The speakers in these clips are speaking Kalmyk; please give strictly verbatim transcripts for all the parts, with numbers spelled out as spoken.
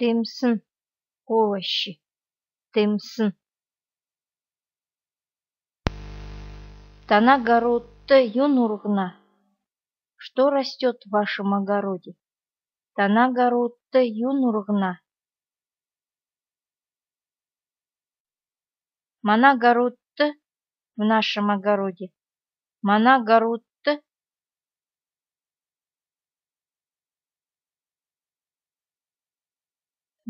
Темсн, овощи. Темсн. Тана городт ю нурһна? Что растёт в вашем огороде? Тана городт ю нурһна? Мана городт, в нашем огороде. Мана городт.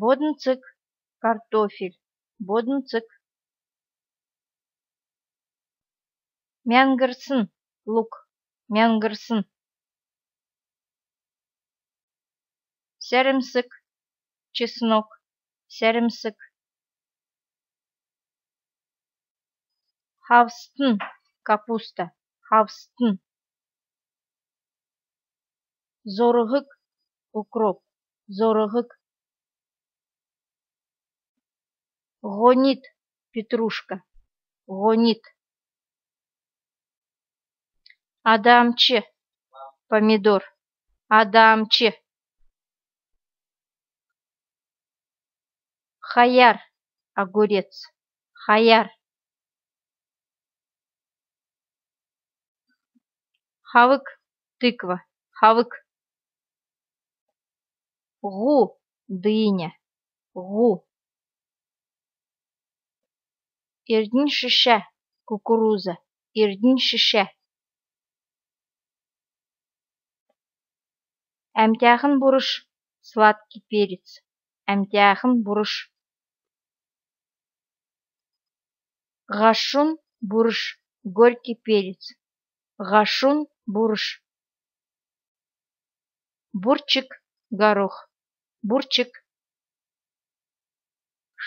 Бодн цг, картофель. Бодн цг. Мянгрсн, лук. Мянгрсн. Сәрмсг, чеснок. Сәрмсг. Хавстн, капуста. Хавстн. Зорһг, укроп. Зорһг. Һонит, петрушка. Һонит. Ада амч, помидор. Ада амч. Хаяр, огурец. Хаяр. Хавг, тыква. Хавг. Һу, дыня. Һу. Эрднь шишә, кукуруза. Эрднь шишә. Әмтәхн бурш, сладкий перец. Әмтәхн бурш. Һашун бурш, горький перец. Һашун бурш. Бурчг, горох. Бурчг.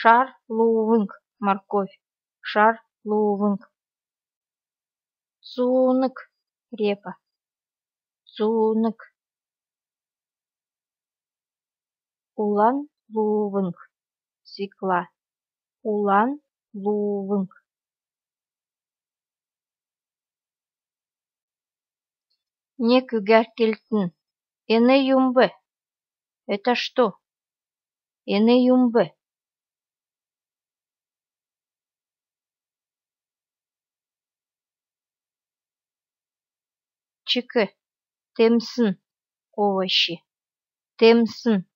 Шар лувң, морковь. Шар лувң. Цуунг, репа. Цуунг. Улан лувң, свекла. Улан лувң. Нег үгәрклтн. Эн юмб? Это что? Эн юмб? Чик. Темсн, овощи. Темсн.